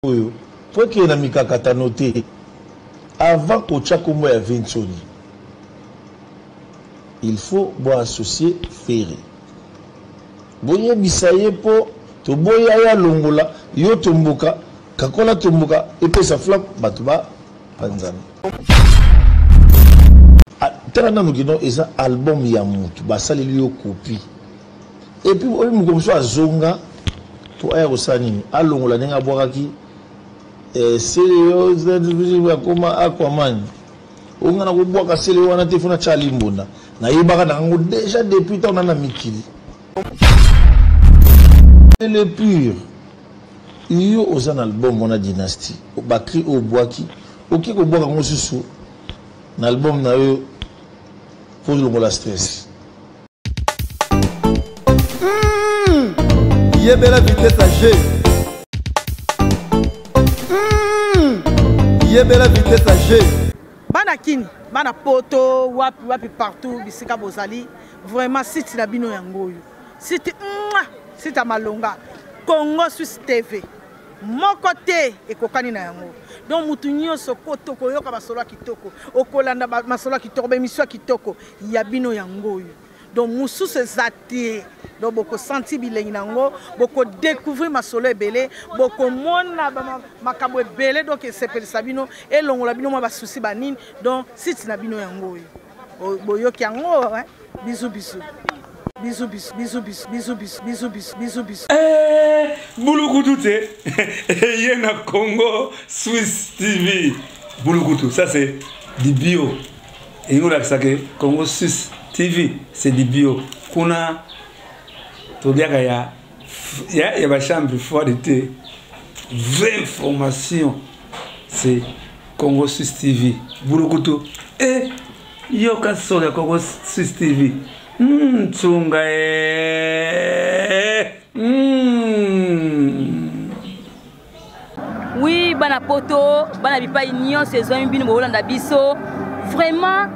Oyo po ekende na mikakatano te avant kotia kombo ya Vinsoni il faut bo associer Ferre boyebisa ye po toboyi aya longola yo tomboka kakola tomboka epesa flap batu ba panzana. Tala nanu kino eza album ya mutu basaleli yo copie Et puis oyebi mokolo mosusu azonga po aya kosala nini? Alongola ndenge abwakaki eh, sele akoma Aquaman. Oyo nga nakobwaka sele wana te fona Charlie Mbonda. Nayebaka na yango déjà depuis ntango na na mikili. Le pur. Yo oza na album wana Dynastie. Ba cri oyo obwaki, oke kobwaka yango susu na album na yo po olongola stress. Yebela vitesse ya G. Yebela vitesse ya G. Bana kini, bana poto, wapi wapi partout bisika bozali, vraiment site na bino yango oyo. Site mwa, site ya malonga. Congo Suisse TV. Moko te ekokani na yango. Donc mutu nyonso koto koyoka masolo ya kitoko, okolanda masolo ya kitoko, ba émission ya kitoko ya bino yango oyo. Donc mususu eza te. Donc boko sentir bilengi na yango, boko découvrir masolo ebele, boko mona makambo ebele, donc esepelisa bino, elongola bino mwa ba soucis ba nini. Donc site na bino yango oyo. Boyoki yango, hein? Bisous, bisous. Bisous, bisous, bisous, bisous, bisous, bisous, bisous, bisous, bisous, bisous. Eh, bulukutu te. Ye na Congo Suisse TV. Bulukutu, ça c'est du bio. Elingi kolakisa ke Congo Suisse TV c'est du bio. Kuna toliaka ya ya, ya ba chambre froide te. Vraie information c'est Congo Suisse TV. Bulukutu. Eh, yoka solo ya Congo Suisse TV. Tsunga eh. Oui, bana poto, bana bipai nyonso ezwami bino bolanda biso. Vraiment,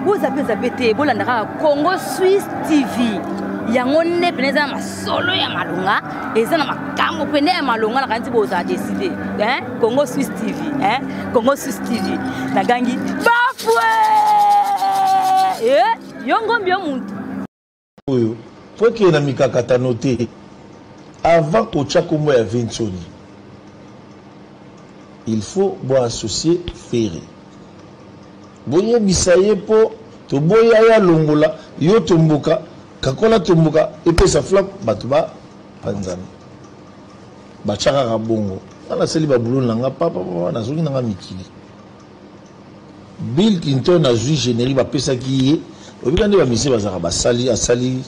bozape zape te, bolanda kaka Congo Suisse TV. Yango nde pene eza na masolo ya malonga, eza na makambo pene ya malonga nakanisi bozala décider. Hein? Congo Suisse TV, hein? Congo Suisse TV. Nagangi bafwe! Eh, yo ngombi yo muntu. Oyo po ekende na mikakatano te avant kotia kombo ya Vinsoni il faut bo associer Ferre boyebisa ye po toboyi aya longola yo tomboka kakola tomboka epesa flap bato ba panzana batia kaka bongo nga nasali ba boulot na nga papa papa nazongi na nga mikili. Bill Clinton azui generique bapesaki ye obika nde ba musiciens bazalaka basali asali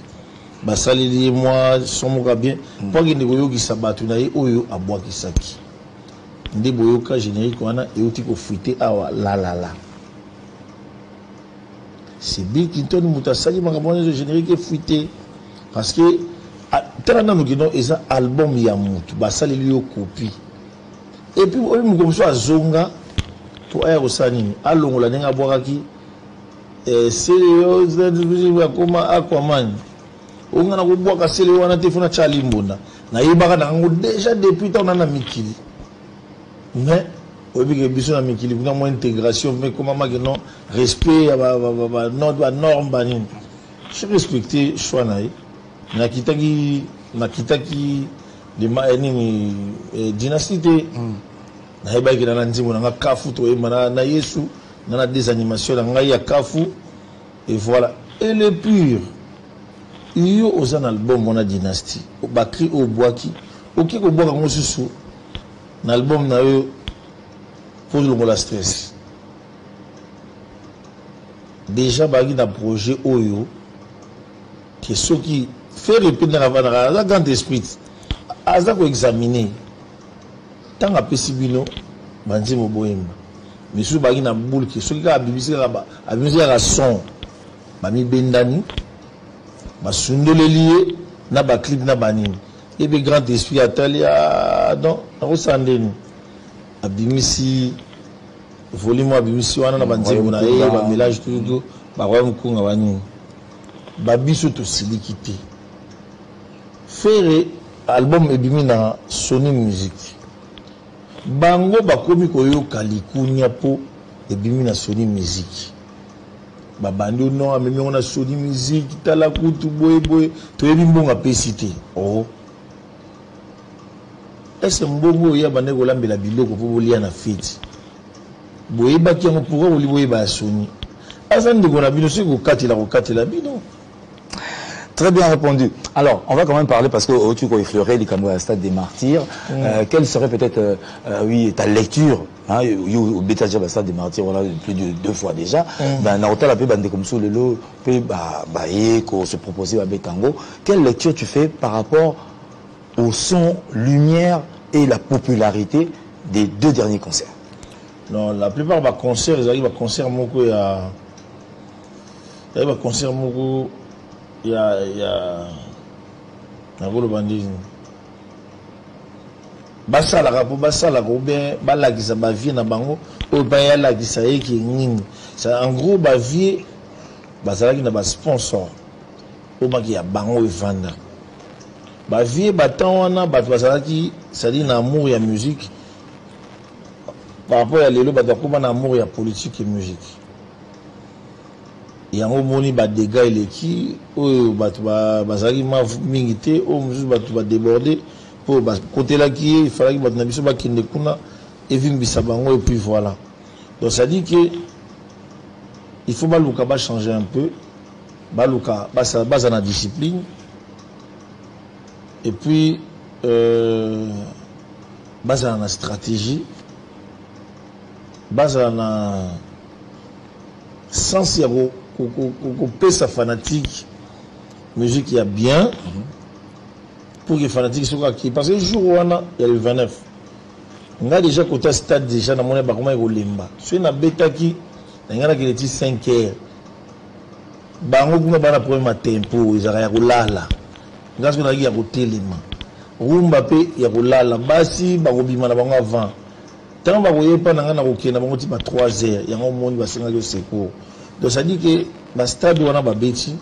basaleli ye mwa son moko ya bien mpo akende koyokisa bato na ye oyo abwakisaki nde boyoka generique wana euti kofuite awa lalala c'est Bill Clinton moto asali makambo wana ezo generique efuite parce que tala nanu kino eza album ya motu basaleli yo copie. Et puis oyebi mokolo mosusu azonga po aya kosala nini? Alongola ndenge abwakaki eh, sele akoma Aquaman. Oyo nga nakobwaka sele wana te fona Charlie Mbonda. Nayebaka na yango déjà depuis ntango na na mikili. Mais oyebi ke biso na mikili kuna mwa intégration mais ekomamaki non respect ya ba, ba, ba, ba, ba, ba norme ba nini. Je respecte choix na ye. Nakitaki nakitaki lima eh, nini eh, dynastie te mm. Nayebaki na na nzembo na nga kafu toyemba na, na yesu na na des animations na ngai ya kafu et voilà. Et le pur yo oza na album wana dynastie bakri oyo obwaki oke kobwaka yango susu na album na yo mpo olongola stress. Déjà bazalaki na projet oyo ke soki Ferre mpe ndenge avandaka aza grand esprit aza ko examiner ntango apesi bino banzembo boyemba misusu bazalaki na boule ke soki kaka abimisi kaka abimisi kaka son bamibendani basundoleli ye na ba clip na banini ye mpe grand esprit atali ah, donc nakosala ndeni abimisi volume abimisi wana na banzembo na ye ba mélange tututu ba royaume kunga banini ba biso tosiliki te. Ferre album ebimi na Sony Music. Bango bakomi koyoka likunia mpo ebimi na Sony Music. Babandi no amemi yango na Sony Music, tala kutu boye boye, toyebi mbongo apesi te. Oh. Est-ce mbongo oyo abandaki kolambela biloko mpo bolia na feti? Boyebaki yango, pourquoi boli boyeba ya Sony? Aza ndeko na bino, soki kokatela kokatela bino. Très bien répondu. Alors, on va quand même parler parce que tu as effleuré les à Stade des Martyrs. Quelle serait peut-être, oui, ta lecture, hein, au Beta Stade des Martyrs, voilà, plus de 2 fois déjà. Ben, na hôtel, ben, comme ça, le lot, bah, bah, qu'on se proposait à Betango. Quelle lecture tu fais par rapport au son, lumière et la popularité des 2 derniers concerts? Non, la plupart des concerts, ils arrivent à concert, moko, il y a, il y a concert, moko, il y a, il y a, basalaka po basalaka ou bien balakisa bavie na bango oyo mpe alakisa ye ke nini. En gros bavie bazalaki na basponsor oyo baki ya bango evanda bavie batan wana bato bazalaki, c'est-à-dire na amour ya musique par rapport ya lelo bato bakóma na amour ya politique et musique. Yango moni ba dégâts eleki oyo bato bazalaki mingi te, oyo mosusu bato badéborde mpo bakotelaki ye, ifalaki bato na biso bakende kuna evimbisa bango et puis voilà. Donc ça dit que il faut baluka bachanger un peu, baluka baza na discipline et puis bazala na stratégie, bazala na sens ya kopesa fanatique musique ya bien pour que fanatique soki akei. Parce que jour wana ya le 29, nga déjà kota stade, déjà namoni bakomaki kolemba. Soki nabetaki na ngai nakende ti 5 heures, bango kuna bana problème ya tempo ezalaka ya kolala, nga soki nazalaki ya kotelema, rumba mpe ya kolala, basi bakobima na bango avant ntango bakoyepa na ngai na kokende bango ti ba 3 heures. Yango omoni basengaki secours. Donc ça dit que bastade wana babeti,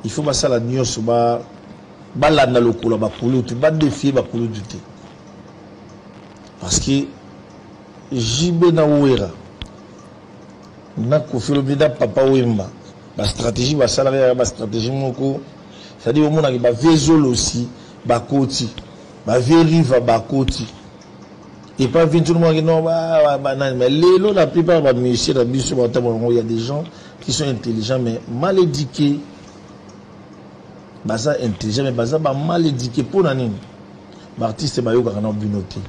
il faut basala nyonso balanda lokola bakulutu, badefie bakulutu te, parce que JB na Wera na Koffi Olomide na Papa Wemba, bastratégie basalaka yaka bastratégie moko, c'est-à-dire omonaki bavie Zolosi bakoti, bavie Riva bakoti et pas vient tout le monde non bah, bah, bah, mais lelo la plupart des musiciens na biso il y a des gens qui sont intelligents mais mal éduqués. Baza intelligent mais baza ba mal éduqués. Pour nini? Ba artiste bayokaka na bino te,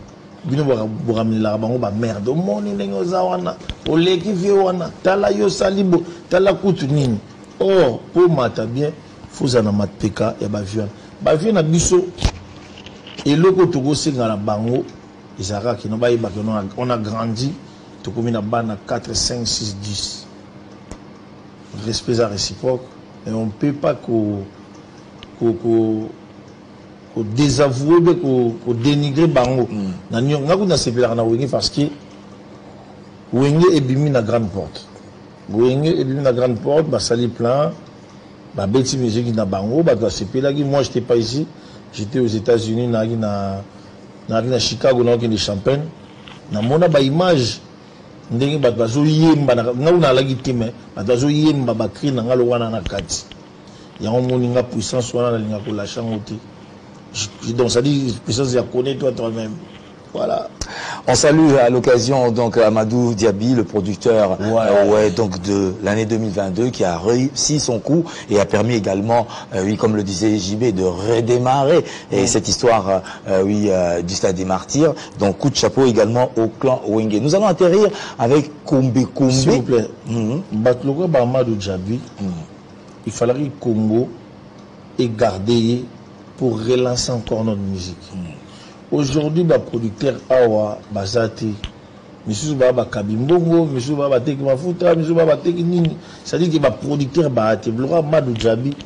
bino boramelaka bango ba merde, omoni ndenge oza wana, oleki vie wana, tala yo osali bo, tala kutu nini. Or po mata bien, faut ozala na mapeka ya bavie wana, bavie na biso. Eloko tokosenga na bango ezalaka kino bayebaka on a grandi, tokomi na bana 4 5 6 10, respect eza réciproque et on peut pas ko ko ko ko désavouer be ko ko dénigrer bango. Na nio nga kuna sepelaka na Wenge parce que Wenge ebimi na grande porte, Wenge ebimi na grande porte, basali plein, babeti musique na bango, bato basepelaki. Moi j'étais pas ici, j'étais aux États-Unis, nayaki na Chicago, naokende Champagne, namona baimage ndenge bato bazoyemba. Nga kuna nalaki te, mais bato bazoyemba bacri na nga lo wana na kati. Yango moni nga puissance wana nalinga kolâcher yango te. Donc ça dit puissance ya connais-toi toi-même. Voilà. On salue à l'occasion donc Amadou Diaby, le producteur, ouais, donc de l'année 2022, qui a réussi son coup et a permis également, oui, comme le disait JB, de redémarrer et cette histoire, oui, du Stade des Martyrs. Donc coup de chapeau également au clan Wenge. Nous allons atterrir avec Kombe Kombe. S'il vous plaît, bato lokola Amadou Diaby, il fallait Congo et garder pour relancer encore notre musique. Aujourd'hui, ba producteur awa bazate, misusu ba bakabi mbongo, misusu ba bateki mafuta, misusu ba bateki nini, c'est-à-dire que ba producteur ba te bloka Amadou Diaby.